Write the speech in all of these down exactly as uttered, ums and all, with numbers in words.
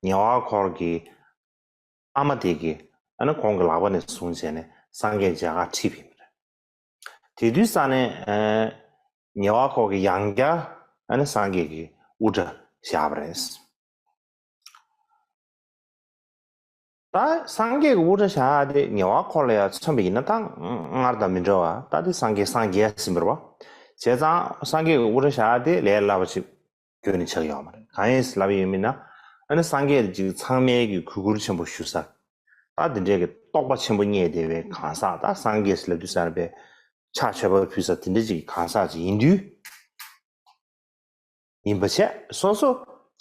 ཉེ་བར་འཁོར་གྱི་ཨ་མ་དེ་གིས་ཨ་ནི་ཁོང་གི་ལག་པ་ནས་བཟུང་བྱས་ནས་སངས་རྒྱས་མཇལ་ཁ་ཁྲིད་པ་ཡིན་པ་རེད། དེ་དུས་ས་ནས་ཨ་ཉེ་བར་འཁོར་གྱིས་ཡང་བསྐྱར་ཨ་ནི་སངས་རྒྱས་ཀྱི་དབུ་སྐྲ་བཞར་བ་རེད། ད་སངས་རྒྱས་ཀྱི་དབུ་སྐྲ་བཞར་ཡག་དེ་ཉེ་བར་འཁོར་ལ་ཡང་མཚོན་པ་ཡིན་ན་ད་སྔར་དང་མི་འདྲ་བ། ད་དེ་སངས་རྒྱས་སངས་རྒྱས་ཟིན་པ་རེད་བ། བྱས་ཙང་སངས་རྒྱས་ཀྱི་དབུ་སྐྲ་བཞར་ཡག་དེ་ལས་སླ་པོ་ཅིག་ཁྱོན་ནས་ཆགས་ཡོད་མ་རེད། གང་ཡིན་ལབ་ཡོད་མིན་ན། ཨ་ནི་སངས་རྒྱས་ཅིག་ཚང་མས་ཀྱི་གུས་བཀུར་ཆེན་པོ་ཞུ་ས། ད་དེ་འདྲའི་གི་རྟོགས་པ་ཆེན་པོ་རྙེད་བསྡད་པའི་གང་ཟག་ད་སངས་རྒྱས་ལབ་དུས་ཙམ་པའི་ཕྱག་མཆོད་པ་ཕུལ་ས་དེ་འདྲ་ཅིག་གི་གང་ཟག་ཅིག་ཡིན་དུས། ཡིན་པ་བྱས་སོ་སོ་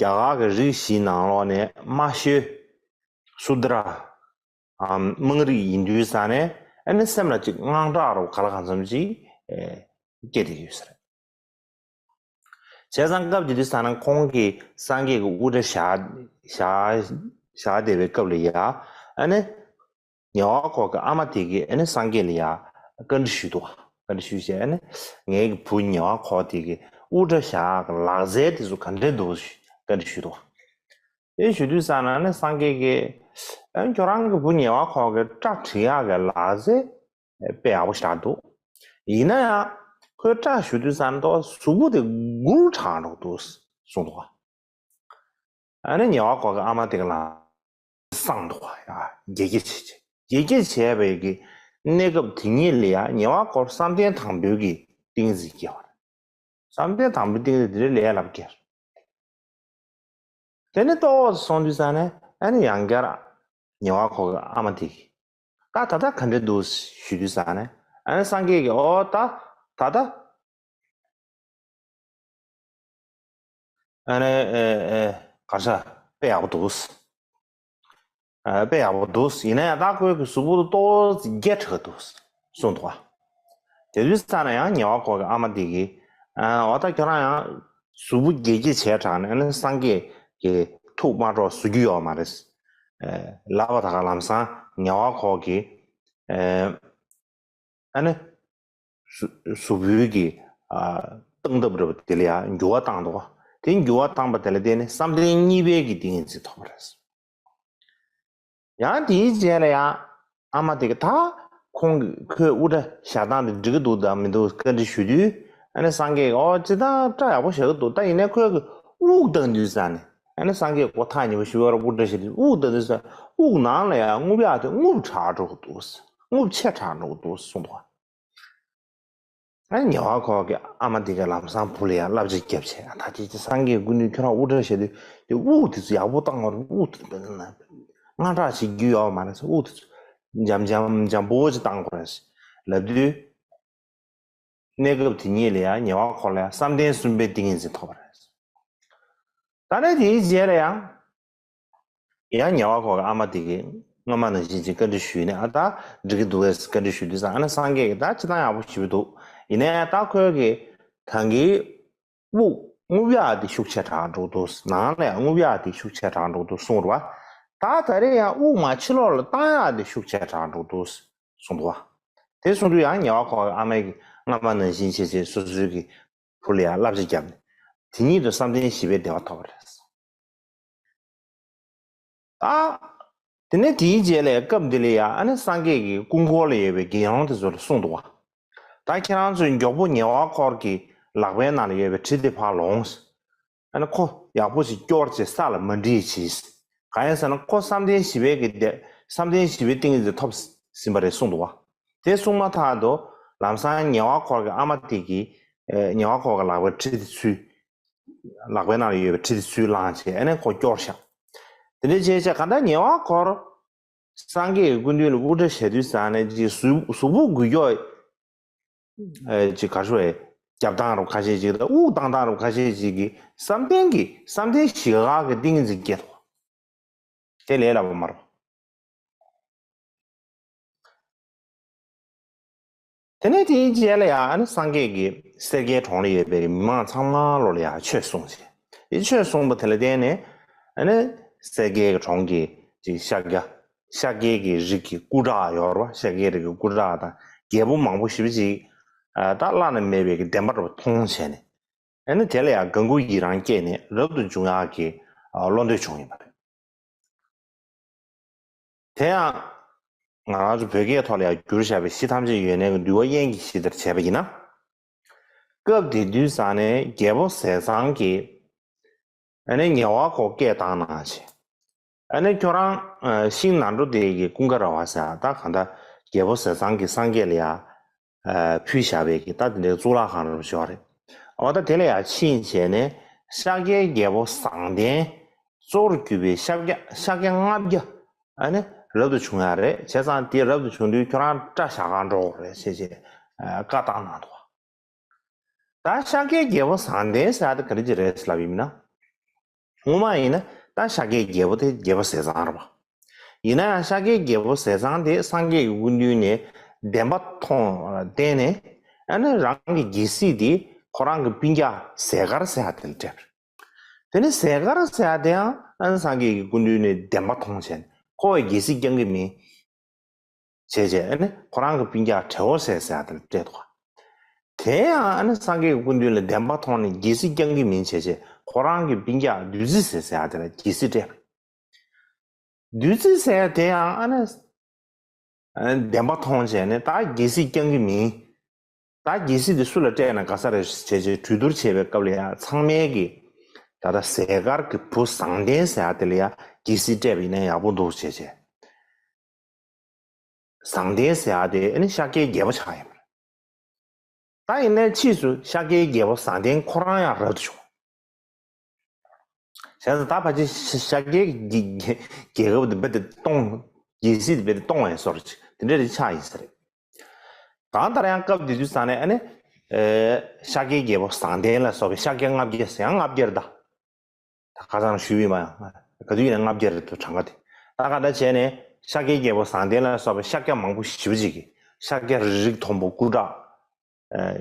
རྒྱ་གར་གྱི་རིགས་བཞིའི་ནང་ལོགས་ནས་དམའ་ཤོས་སུ་དྲ་དམངས་རིགས་ཡིན་དུས་ཙང་ནས་ཨ་ནི་སེམས་ལ་ཅིག་དངངས་སྐྲག་རོ་ག་ལ་གང་འཚམ་ཅིག་སྐྱེ་བསྡད་ཡོད་ས་རེད། བྱས་ཙང་སྐབས་དེ་དུས་ཙང་ན་ཁོང་གིས་སངས་རྒྱས་ཀྱི་དབུ་སྐྲ་བཞག་བཞག་བཞག་བསྡད་པའི་སྐབས་ལ་ཡ་ཨ་ནི། ཉེ་བར་འཁོར་གྱི་ཨ་མ་དེ་གིས་ཨ་ནི་སངས་རྒྱས་ལ་ཡ་བཀའ་འདྲི་ཞུས་འདུག་བཀའ་འདྲི་ཞུས་བྱས་ཨ་ནི་ངའི་གི་བུ་ཉེ་བར་འཁོར་དེ་གི་དབུ་སྐྲ་བཞག་གི་ལག་རྩལ་དེ་ཚོ་ག་འདྲ་འདུག་བཀའ་འདྲི་ཞུས་འདུག་དེ་ཞུ་དུས་ཙང་ན་ཨ་ནི་སངས་རྒྱས་ཀྱིས་ཨ་ནི་ཁྱོད་རང་གི་བུ་ཉེ་བར་འཁོར་གྱི་སྐྲ་བྲེག་ཡག་གི་ལག་རྩལ་དཔེ་ཡག་པོ་ཞིག་འདུག་ཡིན་ན་ཡང་ཁོའི་སྐྲ་ཞུ་དུས་ཙང་ན་ཏོག་གཟུགས་པོ་དེ་སྒུར་དྲགས་འགྲོ་འདུག་གསུངས་འདུག་ཨ་ནི་ཉེ་བར་འཁོར་གྱི་ཨ་མ་དེ་ག་ལ་སངས་འདུག་བ། ཡ་དགེ་རྒྱས་བྱས་བྱས་དགེ་རྒྱས་བྱས་པའི་གི་གནས་སྐབས་དེ་ཉིད་ལ་ཡ་ཉེ་བར་འཁོར་བསམ་གཏན་དང་པོའི་གི་ཏིང་འཛིན་སྐྱེ་བ་རེད། བསམ་གཏན་དང་པོའི་ཏིང་འཛིན་དེ་རེད་ལས་སླ་པོ་སྐྱེ། དེ་ནས་ཏོག་ཙམ་སོང་དུས་ཙང་ནས་ཨ་ནི་ཡང་བསྐྱར་ཉེ་བར་འཁོར་གྱི་ཨ་མ་དེ་གིས་ད་ད་ལྟ་ག་འདྲ་འདུག་ཞུ་དུས་ཙང་ནས་ཨ་ནི་སངས་རྒྱས་ཀྱིས་ཨོ་ད་ད་ལྟ། ཨ་ནི་ཨེ་ཨེ་གར་ཤ་དཔེ་ཡག་པོ་འདུག་ཨ་དཔེ་ཡག་པོ་འདུག་ཡིན་ན་ཡང་ད་ཁོའི་གི་གཟུགས་པོ་ཏོག་ཙམ་རྒྱས་དྲགས་འདུག་གསུངས་འདུག་དེ་དུས་ཙང་ན་ཡང་ཉེ་བར་འཁོར་གྱི་ཨ་མ་དེ་གིས་ཨ་འོ་ད་ཁྱོད་རང་ཡང་གཟུགས་པོ་རྒྱས་རྒྱས་བྱས་དྲགས་ནས་ཨ་ནི་སངས་རྒྱས་ཀྱི་ཐུགས་མ་སྤྲོ་བཟོ་རྒྱུ་ཡོད་མ་རེད། ཨེ་ལབ་པ་ད་ག་ལམ་སང་ཉེ་བར་འཁོར་གྱིས་ཨེ། ཨ་ནི། གཟུ་གཟུགས་པོའི་གི་ཨ་སྟངས་སྟབས་རེད་པ་དེ་ལ་ཡང་འགྱུར་བ་བཏང་འདུག་དེ་འགྱུར་བ་བཏང་པ་དེ་ལ་བརྟེན་ནས་བསམ་གཏན་གཉིས་པའི་གི་ཏིང་ངེ་འཛིན་ཐོབ་པ་རེད། ཡང་དེའི་རྗེས་ལ་ཡང་ཨ་མ་དེ་གི་ད་ཁོང་གི་ཁོའི་དབུ་སྐྲ་བཞར་སྟངས་དེ་འགྲིག་གི་འདུག་དང་མི་འདུག་བཀའ་འདྲི་ཞུ་དུས་ཨ་ནི་སངས་རྒྱས་ཀྱིས་ཨོ་སྤྱིར་བཏང་སྐྲ་ཡག་པོ་བཞར་གི་འདུག་ད་ཡིན་ནའི་ཁོའི་གི་དབུགས་བཏང་དུས་ཙང་ནས་ཨ་ནི་སངས་རྒྱས་ཁོ་ཐག་ཉེ་པོ་ཞུ་བར་དབུ་སྐྲ་བཞར་དུས་དབུགས་བཏང་དུས་ཙང་དབུགས་ནང་ལ་ཡང་རྔུབ་ཡག་དེ་རྔུབ་དྲགས་འགྲོ་གི་འདུག་རྔུབ་ཆེ་དྲགས་འགྲོ་གི་འདུག་གསུངས་འདུག་ཨ་ཉེ་བར་འཁོར་གྱི་ཨ་མ་དེ་ག་ལམ་སང་བུ་ལ་ཡང་བསླབ་བྱ་བརྒྱབ་བྱས། ད་དེ་ཚེ་སངས་རྒྱས་སྐུ་མདུན་ཁྱོད་རང་དབུ་སྐྲ་བཞར་དུས་དེ་དབུགས་དེ་ཚོ་ཡག་པོ་བཏང་དགོས་རེད། དབུགས་དེ་ཚོ་དངངས་སྐྲག་བྱེད་རྒྱུ་ཡོད་མ་རེད་ཟེར། དབུགས་དེ་ཚོ་འཇམ་འཇམ་འཇམ་པོ་ཅིག་བཏང་དགོས་རེད་ལབ་དུས། གནས་སྐབས་དེ་ཉིད་ལ་ཡང་ཉེ་བར་འཁོར་ལ་ཡང་བསམ་གཏན་གསུམ་པའི་ཏིང་ངེ་འཛིན་ཐོབ་པ་རེད། ད་ནས་དེའི་རྗེས་ལ་ཡང་། ཡང་ཉེ་བར་འཁོར་གྱི་ཨ་མ་དེ་གིས་སྔ་མ་ནང་བཞིན་ཅིག་བཀའ་འདྲི་ཞུས་ནས་ཨ་ད་འགྲིག་གི་འདུག་གས་བཀའ་འདྲི་ཞུས་དུས་ཙང་ཨ་ནི་སངས་རྒྱས་ཀྱིས་ད་སྤྱིར་བཏང་ཡག་པོ་ཞེ་པོ་འདུག་ཡིན་ནའི་ད་ཁོས་གི་ད་གིན་དབུགས་རྔུབ་ཡག་དེ་ཤུགས་ཆེ་དྲགས་འགྲོ་འདུག་ནང་ལ་ཡང་རྔུབ་ཡག་དེ་ཤུགས་ཆེ་དྲགས་འགྲོ་འདུག་གསུངས་རེད་བ། ད་ད་རེས་ཡང་དབུགས་མར་ཕྱི་ལོགས་ལ་བཏང་ཡག་དེ་ཤུགས་ཆེ་དྲགས་འགྲོ་འདུག་གསུངས་འདུག་བ། དེ་གསུངས་དུས་ཡང་ཉེ་བར་འཁོར་གྱི་ཨ་མ་གིས་སྔ་མ་ནང་བཞིན་བྱས་བྱས་སོ་སོའི་གི་བུ་ལ་ཡང་བསླབ་བྱ་བརྒྱབ་ནས་དེ་ཉིད་དུ་བསམ་གཏན་བཞི་པའི་བདེ་བ་ཐོབ་པ་རེད། ཨ། དེ་ནས་དེའི་རྗེས་ལ་སྐབས་འདི་ལ་ཡང་ཨ་ནི་སངས་རྒྱས་ཀྱི་སྐུ་འཁོར་ལ་ཡོད་པའི་དགེ་སློང་དེ་ཚོ་ལ་གསུངས་འདུག་བ། ད་ཁྱེད་རང་ཚོས་མགྱོགས་པོ་ཉེ་བར་འཁོར་གྱི་ལག་པའི་ནང་ལ་ཡོད་པའི་གྲི་དེ་ཕར་ལོངས། ཨ་ནི་ཁོ་ཡག་པོ་ཞིག་སྐྱོར་བྱས་ས་ལ་མ་འདྲིས་བྱས། གང་ཡིན་ཟེར་ན་ཁོ་བསམ་གཏན་བཞི་པའི་གི་བདེ་བསམ་གཏན་བཞི་པའི་ཏིང་ངེ་འཛིན་ཐོབ་ཟིན་པ་རེད་གསུངས་འདུག་བ། དེ་གསུངས་མ་ཐག་ཏུ་ལམ་སང་ཉེ་བར་འཁོར་གྱི་ཨ་མ་དེ་གིས་ཉེ་བར་འཁོར་གྱི་ལག་པའི་གྲི་དེ་ཚུར། ལག་པའི་ནང་ལ་ཡོད་པའི་གྲི་དེ་ཚུར་བླངས་བྱས་ཨ་ནི་ཁོ་སྐྱོར་བཞག་དེ་འདྲ་བྱས་བྱས་གང་ལྟར་ཉེ་བར་འཁོར། སངས་རྒྱས་ཀྱི་སྐུ་མདུན་ལ་དབུ་སྐྲ་བཞར་དུས་ཙང་ནས་ཅིག་གཟུགས་གཟུགས་པོ་འགུལ་སྐྱོད། ཨེ་ཅིག་ག་རེ་ཞུ་རེད། རྒྱབ་སྟངས་རུ་ཁ་ཤས་ཅིག་དང་དབུགས་བཏང་སྟངས་རུ་ཁ་ཤས་ཅིག་གིས་བསམ་གཏན་གྱི་བསམ་གཏན་བཞི་ག་གི་ཏིང་ངེ་འཛིན་སྐྱེ་ཐུབ། དེ་ལས་སླ་པོ་མ་རེད། དེ་ནས་དེའི་རྗེས་ལ་ཡང་ཨ་ནི་སངས་རྒྱས་ཀྱིས་སེར་སྐྱའི་གྲོང་ལ་ཡོད་པའི་མི་མང་ཚང་མ་ལོ་ལ་ཡང་ཆོས་གསུངས་ཟེར། དེ་ཆོས་གསུངས་པ་དེ་ལ་བརྟེན་ནས་ཨ་ནི་སེར་སྐྱའི་གྲོང་གི་ཅིག་ཤཱཀྱ། ཤཱཀྱའི་གི་རིགས་ཀྱི་སྐུ་དྲག་ཡོད་རེད་བ། ཤཱཀྱའི་རིགས་ཀྱི་སྐུ་དྲག་དང་རྒྱལ་པོ་མང་པོ་ཞེ་པོ་ཅིག་ད་བླ་ན་མེད་པའི་གི་བདེན་པ་རུ་མཐོང་བྱས་ནས་ཨ་ནི་དེ་ལ་ཡང་དགའ་མགུ་ཡི་རང་སྐྱེས་ནས་རབ་ཏུ་བྱུང་ཡག་གི་བློ་འདོད་བྱུང་ཡིན་པ་རེད། དེ་ཡང་ང་རང་ཚོ་བོད་སྐད་ཐོག་ལ་ཡང་བསྒྱུར་བཞག་པའི་གཞི་ཐམས་ཅད་ཡོན་གནས་ཀྱི་འདུལ་བ་དབྱེན་གྱི་གཞི་དེར་བྱས་པ་ཡིན་ན། སྐབས་དེ་དུས་ཙང་ནས་རྒྱལ་པོ་ཟས་གཙང་གིས་ཨ་ནི་ཉེ་བར་ཁོ་སྐད་བཏང་གནང་བྱས། ཨ་ནི་ཁྱོད་རང་ཤིང་ནག་འབྲོ་དེ་གི་ཀུན་དགའ་ར་བ་ཟེར་ཡ་ད་གང་ལྟར་རྒྱལ་པོ་ཟས་གཙང་གིས་སངས་རྒྱས་ལ་ཡ། ཕུལ་བཞག་པའི་གི་ད་དེ་འདྲའི་གཙུག་ལག་ཁང་རུ་བཞག་རེད། འོ་ད་དེ་ལ་ཡང་ཕྱིན་བྱས་ནས་ཤཱཀྱའི་རྒྱལ་པོ་བཟང་ལྡན་གཙོ་བོར་གྱུར་པའི་ཤཱཀྱ་ཤཱཀྱ་ལྔ་བརྒྱ་ཨ་ནི་རབ་ཏུ་བྱུང་ཡ་རེད། བྱས་ཙང་དེ་རབ་ཏུ་བྱུང་དུས་ཁྱོད་རང་སྐྲ་བཞར་གར་འགྲོ་དགོས་རེད་ཟེར་བྱས་བཀའ་བཏང་གནང་འདུག་ད་ཤཱཀྱའི་རྒྱལ་པོ་བཟང་ལྡན་ཟེར་ཡ་དེ་ག་རེ་ཅིག་རེད་ལབ་ཡིན་ན། སྔོན་མ་ཡིན་ན་ད་ཤཱཀྱའི་རྒྱལ་པོ་དེ་རྒྱལ་པོ་ཟས་གཙང་རེད་པ། ཡིན་ན་ཡང་ཤཱཀྱའི་རྒྱལ་པོ་ཟས་གཙང་དེ་སངས་རྒྱས་ཀྱི་སྐུ་མདུན་ནས་བདེན་པ་མཐོང་བརྟེན་ནས་ཨ་ནི་རང་གི་རྒྱལ་སྲིད་དེ་ཁོ་རང་གི་སྤུན་ཀྱག་ཟས་དཀར་ཟེར་ཡ་དེ་ལ་སྤྲད་པ་རེད། དེ་ནས་ཟས་དཀར་ཟེར་ཡ་དེ་ཡང་ཨ་ནི་སངས་རྒྱས་ཀྱི་སྐུ་མདུན་ནས་བདེན་པ་མཐོང་བྱས་ནས་ཁོ་བས་རྒྱལ་སྲིད་བསྐྱང་གི་མིན། བྱས་བྱས་ཨ་ནི་ཁོ་རང་གི་སྤུན་ཀྱག་བྲེ་བོ་ཟས་ཟེར་ཡ་དེ་ལ་སྤྲད་འདུག་དེ་ཡང་ཨ་ནི་སངས་རྒྱས་ཀྱི་སྐུ་མདུན་ལ་བདེན་པ་མཐོང་ནས་རྒྱལ་སྲིད་བསྐྱང་གི་མིན་བྱས་བྱས་ཁོ་རང་གི་སྤུན་ཀྱག་བདུད་རྩི་ཟས་ཟེར་ཡ་དེ་ལ་རྒྱལ་སྲིད་སྤྲད་པ་རེད། བདུད་རྩི་ཟས་དེ་ཡང་ཨ་ནི་ཨ་ནི་བདེན་པ་མཐོང་བྱས་ནས་ད་རྒྱལ་སྲིད་བསྐྱང་གི་མིན། ད་རྒྱལ་སྲིད་དེ་སུ་ལ་སྤྲད་ན་དགའ་ས་རེད་བྱས་བྱས་གྲོས་བསྡུར་བྱས་པའི་སྐབས་ལ་ཡང་ཚང་མས་ཀྱི་ད་ལྟ་ཟས་དཀར་གྱི་བུ་བཟང་ལྡན་ཟེར་ཡ་དེ་ལ་ཡང་རྒྱལ་སྲིད་སྤྲད་པ་ཡིན་ན་ཡག་པོ་འདུག་བྱས་བྱས། བཟང་ལྡན་ཟེར་ཡ་དེ་ཨ་ནི་ཤཱཀྱའི་རྒྱལ་པོ་ཆགས་ཡིན་པ་རེད། ད་ཡིན་ནའི་ཕྱིས་སུ་ཤཱཀྱའི་རྒྱལ་པོ་བཟང་ལྡན་ཁོ་རང་ཡང་རབ་ཏུ་བྱུང་། བྱས་ཙང་ད་ཕལ་ཆེར་ཤཱཀྱའི་རྒྱལ་རྒྱལ་ཁབ་དེ་རྦད་དེ་སྟོངས། རྒྱལ་སྲིད་དེ་རྦད་དེ་སྟོངས་པའི་བཟོ་འདྲ་ཅིག་དེ་འདྲ་རེ་ཆགས་ཡིན་ས་རེད། གང་ལྟར་ཡང་སྐབས་དེ་དུས་ཙང་ནས་ཨ་ནི། ཨེ། ཤཱཀྱའི་རྒྱལ་པོ་བཟང་ལྡན་ལ་སོགས་པའི་ཤཱཀྱ་ལྔ་བརྒྱ་ཟེར་ཡང་ལྔ་བརྒྱ་རེད་ད། ད་ཁ་སང་ཞུས་པ་ཡིན་པ་ཡང་ག་དུས་ཡིན་ན་ལྔ་བརྒྱ་རེད་འདུག་གྲངས་ཀ་དེ། ད་ག་འདྲ་བྱས་ནས་ཤཱཀྱའི་རྒྱལ་པོ་བཟང་ལྡན་ལ་སོགས་པའི་ཤཱཀྱ་མང་པོ་ཞེ་པོ་ཅིག་གིས་ཤཱཀྱ་རིགས་མཐོན་པོ་སྐུ་དྲག་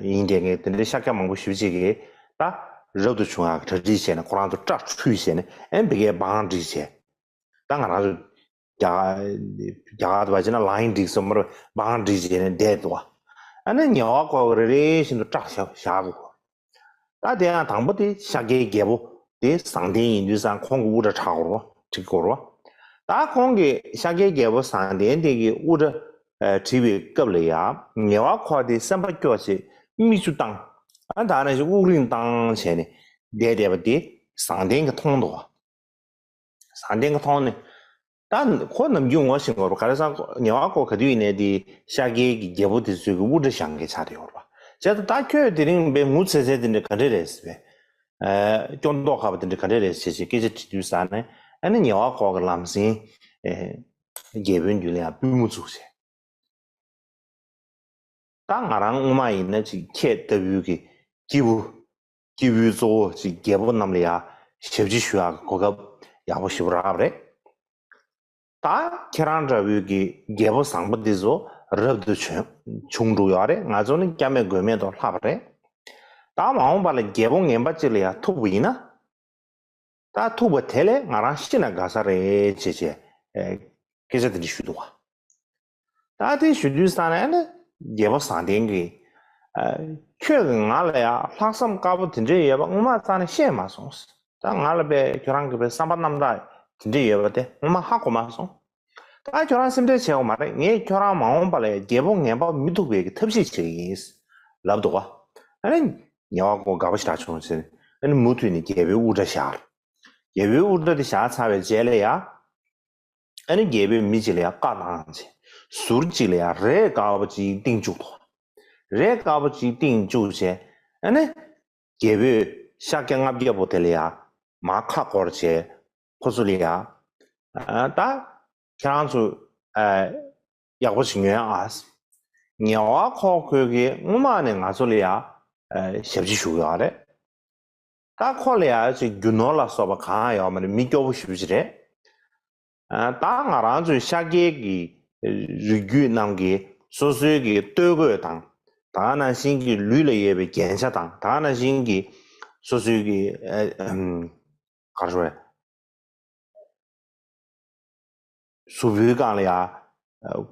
ཡིན་དེ་ངས་དེ་འདྲའི་ཤཱཀྱ་མང་པོ་ཞེ་པོ་ཅིག་གིས་ད་རབ་ཏུ་བྱུང་ཡག་གྲ་སྒྲིག་བྱས་ནས་ཁོ་རང་ཚོ་སྐྲ་འཁྲུད་བྱས་ནས་ཨེ་འབི་གའི་བང་སྒྲིག་བྱས། ད་ང་རང་ཚོ་རྒྱ་གར་རྒྱ་གར་དུ་བ་ཅི་ན་ལ་ཡིན་སྒྲིག་སོ་མར་བང་སྒྲིག་བྱས་ནས་བསྡད་འདུག་ཨ་ནི་ཉེ་བ་ཁོ་གི་རེ་རེ་བཞིན་དུ་སྐྲ་བཞར་བཞར་དགོས། ད་དེ་ཡང་དང་པོ་དེ་ཤཱཀྱའི་རྒྱལ་པོ་དེ་བཟང་ལྡན་ཡིན་དུས་ཙང་ཁོང་གི་དབུ་སྐྲ་བྲེག་དགོས་རེད་བ། བྲེག་དགོས་རེད་བ། ད་ཁོང་གིས་ཤཱཀྱའི་རྒྱལ་པོ་བཟང་ལྡན་དེ་གི་དབུ་སྐྲ་ཨ་བྲེག་པའི་སྐབས་ལ་ཡང་ཉེ་བ་ཁོ་དེ་སེམས་པ་སྐྱོ་བྱས་མིག་ཆུ་བཏང་། ཨ་ད་ནང་བཞིན་དབུགས་རིང་བཏང་བྱས་ནས་བསྡད་བསྡད་པ་དེ་བཟང་ལྡན་གྱིས་མཐོང་འདུག་བ། བཟང་ལྡན་གྱིས་མཐོང་ནས། ད་ཁོ་ནམ་རྒྱུན་ངོ་ཤེས་ཀྱི་ཡོད་རེད་བ། ག་རེ་ཟེར་ན་ཉེ་བ་ཁོ་ག་དུས་ཡིན་ནའི་དེ་ཤཱཀྱའི་གི་རྒྱལ་པོ་དེ་ཚོའི་གི་དབུ་སྐྲ་བཞེངས་མཁན་ཆགས་བསྡད་ཡོད་རེད་བ། བྱས་ཙང་ད་ཁྱོད་དེ་རིང་དཔེ་ངུ་ཚེ་ཚེ་དེ་འདྲ་ག་འདྲ་རེད་ཟེར་བས། ཨ་སྐྱོ་མདོག་ཁ་པོ་དེ་འདྲ་ག་འདྲ་རེད་ཟེར་བྱས་སྐད་ཆ་དྲིས་དུས་ཙང་ནས་ཨ་ནི་ཉེ་བ་ཁོ་གི་ལམ་སེང་ཨེ་རྒྱལ་པོའི་མདུན་ལ་ཡང་པུས་མོ་བཙུགས་བྱས། ད་ང་རང་སྔོན་མ་ཡིན་ན་ཅིག་ཁྱེད་ལྟ་བུའི་གི་སྐྱེས་བུ། སྐྱེས་བུའི་གཙོ་བོ་ཅིག་རྒྱལ་པོ་རྣམས་ལ་ཡང་ཞབས་ཕྱི་ཞུ་ཡག་གི་གོ་སྐབས་ཡག་པོ་ཞེ་པོ་རག་པ་རེད། ད་ཁྱེད་རང་འདྲ་བོའི་གི་རྒྱལ་པོ་བཟང་པོ་འདི་ཚོ་རབ་ཏུ་བྱུང་བྱུང་འགྲོ་ཡོད་རེད། ང་ཚོ་ནི་སྐྱབས་མེད་མགོན་མེད་དུ་ལྷག་པ་རེད། ད་མ་འོངས་པ་ལ་རྒྱལ་པོ་ངན་པ་ཅིག་ལ་ཡང་ཐུག་པ་ཡིན་ན། ད་ཐུག་པ་དེ་ལས་ང་རང་ཤི་ན་དགའ་ས་རེད་ཅེས་བྱས། ཨེ། སྐད་ཆ་དེ་འདྲ་ཞུས་འདུག་བ། ད་དེ་ཞུ་དུས་ཙང་ནས་ཨ་ནི་རྒྱལ་པོ་བཟང་ལྡན་གྱིས། ཨ། ཁྱོད་ཀྱིས་ང་ལ་ཡང་ལྷག་བསམ་དཀར་པོ་དེ་འདྲ་ཡོད་པ་སྔོན་མ་རྩ་ནས་བཤད་མ་སོང་། ད་ང་ལ་དཔེ་ཁྱོད་རང་གི་དཔེ་བསམ་པ་རྣམ་དག་དེ་འདྲ་ཡོད་པ་དེ་སྔོན་མ་ཧ་གོ་མ་སོང་། ད་ཁྱོད་རང་སེམས་ཁྲལ་བྱེད་དགོས་མ་རེད། ངས་ཁྱོད་རང་མ་འོངས་པ་ལ་ཡང་རྒྱལ་པོ་ངན་པ་མི་ཐུག་པའི་གི་ཐབས་ཤེས་བྱེད་ཀྱི་ཡིན། ལབ་འདུག་བ། ཨ་ནི་ཉེ་བ་ཁོ་དགའ་པོ་ཞེ་དྲག་བྱུང་ཟེར། ཨ་ནི་མུ་མཐུད་ནས་རྒྱལ་པོའི་དབུ་སྐྲ་བཞར། རྒྱལ་པོའི་དབུ་སྐྲ་དེ་བཞག་ཚར་བའི་རྗེས་ལ་ཡ། ཨ་ནི་རྒྱལ་པོས་མི་གཅིག་ལ་ཡ་བཀའ་གནང་བྱས། ཟུར་གཅིག་ལ་ཡ་རས་དཀར་པོ་གཅིག་བཏིང་བཅུག་འདུག་རས་དཀར་པོ་གཅིག་བཏིང་བཅུག་བྱས། ཨ་ནི། རྒྱལ་པོས་ཤཱཀྱ་ལྔ་བརྒྱ་པོ་དེ་ལ་ཡ། མར་ཁ་བསྐོར་བྱས། ཁོ་ཚོ་ལ་ཡ། ཨ། ད། ཁྱེད་རང་ཚོ། ཨ། ཡག་པོ་ཞིག་ཉོན་ཨ། ཉེ་བ་ཁོ་ཁོས་ཀྱིས་སྔོན་མ་ནས་ང་ཚོ་ལ་ཡ། ཨ། ཞབས་ཕྱི་ཞུ་གི་ཡོད་རེད། ད་ཁོ་ལ་ཡ་ཅིག་རྒྱུ་ནོར་ལ་སོགས་པ་གང་ཡང་ཡོད་མ་རེད། མི་སྐྱོ་པོ་ཞེ་པོ་ཅིག་རེད། ཨ། ད་ང་རང་ཚོའི་ཤཱཀྱའི་གི་རིགས་རྒྱུད་རྣམས་ཀྱི་སོ་སོའི་གི་སྟོད་གོས་དང་། ད་ག་ནང་བཞིན་གྱི་ལུས་ལ་ཡོད་པའི་རྒྱན་ཆ་དང་། ད་ག་ནང་བཞིན་གྱི་སོ་སོའི་གི། ཨ། ཨམ། ག་རེ་ཞུ་དགོས་རེད། གཟུགས་པོའི་སྒང་ལ་ཡ། ཨ།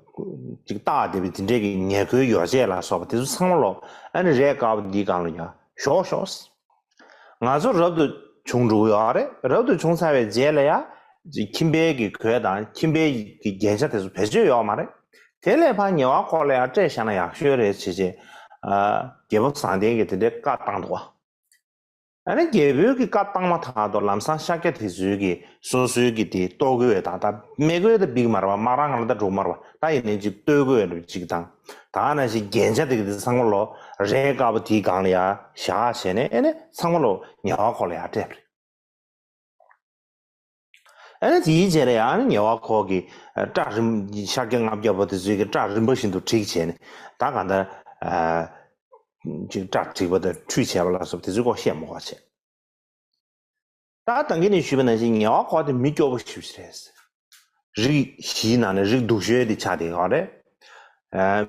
ཅིག་བཏགས་བསྡད་པའི་དེ་འདྲའི་གི་ཉེར་མཁོའི་ཡོ་བྱད་ལ་སོགས་པ་དེ་ཚོ་ཚང་མ་ལོག་ཨ་ནི་རས་དཀར་པོ་འདིའི་སྒང་ལ་ཡ་ཞོག་ཞོག་ང་ཚོ་རབ་ཏུ་བྱུང་འགྲོ་གི་ཡོད་རེད། རབ་ཏུ་བྱུང་ཚར་བའི་རྗེས་ལ་ཡ། ཁྱིམ་པའི་གི་གོས་དང་ཁྱིམ་པའི་གི་རྒྱན་ཆ་དེ་ཚོ་བེད་སྤྱོད་ཡོད་མ་རེད། དེ་ལས་ཕར་ཉེ་བ་ཁོག་ལ་ཡར་སྤྲད་བཞག་ན་ཡག་ཤོས་རེད་བྱས་བྱས། རྒྱལ་པོ་བཟང་ལྡན་གྱིས་དེ་འདྲའི་བཀའ་བཏང་འདུག་བ། ཨ་ནི་རྒྱལ་པོའི་གི་བཀའ་བཏང་མ་ཐག་ཏུ་ལམ་སང་ཤཱཀྱ་དེ་ཚོའི་གི་སོ་སོའི་གི་དེ་གཏོར་དགོས་དང་ད་མི་དགོས་ད་འབིག་མ་རེད་བ། དམག་རང་ང་ལ་ད་འགྲོ་མ་རེད་བ། ད་ཡིན་ནའི་ཅིག་གཏོར་དགོས་རེད་ཅིག་དང་། ད་ནང་བཞིན་རྒྱན་ཆ་དེ་གི་དེ་ཚང་མ་ལོ་རས་དཀར་པོ་དེའི་སྒང་ལ་ཡར་བཞག་བྱས་ནས་ཨ་ནི་ཚང་མ་ལོ་ཉེ་བ་ཁོག་ལ་ཡར་སྤྲད་པ་རེད། ཨ་ནི་དེའི་རྗེས་ལ་ཡང་ཉེ་བ་ཁོག་གི་སྐྲ་རིམ་ཤཱཀྱ་ལྔ་བརྒྱ་པོ་དེ་ཚོའི་གི་སྐྲ་རིམ་པ་བཞིན་དུ་བྲེགས་བྱས་ནས་ད་ག་འདྲ་ཅིག་སྐྲ་བྲེགས་པ་དང་ཁྲུས་བྱས་པ་ལ་སོགས་དེ་ཚོའི་སྐོར་བཤད་མ་དགོས་པ་བྱས། ད་ད་གིན་ནས་ཞུས་པ་ནང་བཞིན་ཉེ་བ་ཁོག་དེ་མི་སྐྱོ་པོ་ཞེ་པོ་ཅིག་རེད། རིགས་བཞིའི་ནང་ནས་རིགས་སྡུག་ཤོས་དེ་ཆགས་བསྡད་ཡོད་རེད།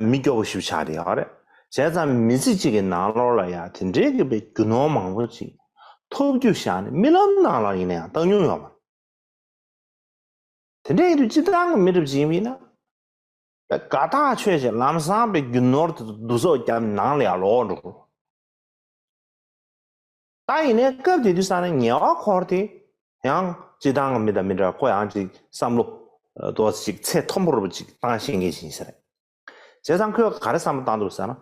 མི་སྐྱོ་པོ་ཞེ་པོ་ཆགས་བསྡད་ཡོད་རེད། བྱས་ཙང་མི་ཚེ་གཅིག་གི་ནང་ལོགས་ལ་ཡང་དེ་འདྲའི་གི་པའི་རྒྱུ་ནོར་མང་པོ་ཅིག་ཐོབ་རྒྱུ་བཞག་ནས་རྨི་ལམ་ནང་ལ་ཡིན་ན་ཡང་བཏང་མྱོང་ཡོད་མ་རེད། དེ་འདྲ་ཡིན་དུས་སྤྱིར་བཏང་གི་མི་རབས་ཅིག་ཡིན་པ་ཡིན་ན། དགའ་ཐག་ཆོད་ཅིག་ལམ་སང་པའི་རྒྱུ་ནོར་དེ་ཚོ་བསྡུ་གསོག་བརྒྱབ་ནང་ལ་ཡར་ལོག་འགྲོ་དགོས། ད་ཡིན་ནའི་སྐབས་དེ་དུས་ས་ནས་ཉེ་བ་ཁོག་དེ་ཡང་སྤྱིར་བཏང་གི་མི་དང་མི་འདྲ། ཁོ་ཡང་ཅིག་བསམ་བློ་ཏོག་ཙམ་ཅིག་ཚད་མཐོན་པོ་རུ་ཅིག་བཏང་ཤེས་མཁན་ཞིག་ཡིན་ས་རེད། བྱས་ཙང་ཁོས་ག་རེ་བསམ་བློ་བཏང་འདུག་ཟེར་ན།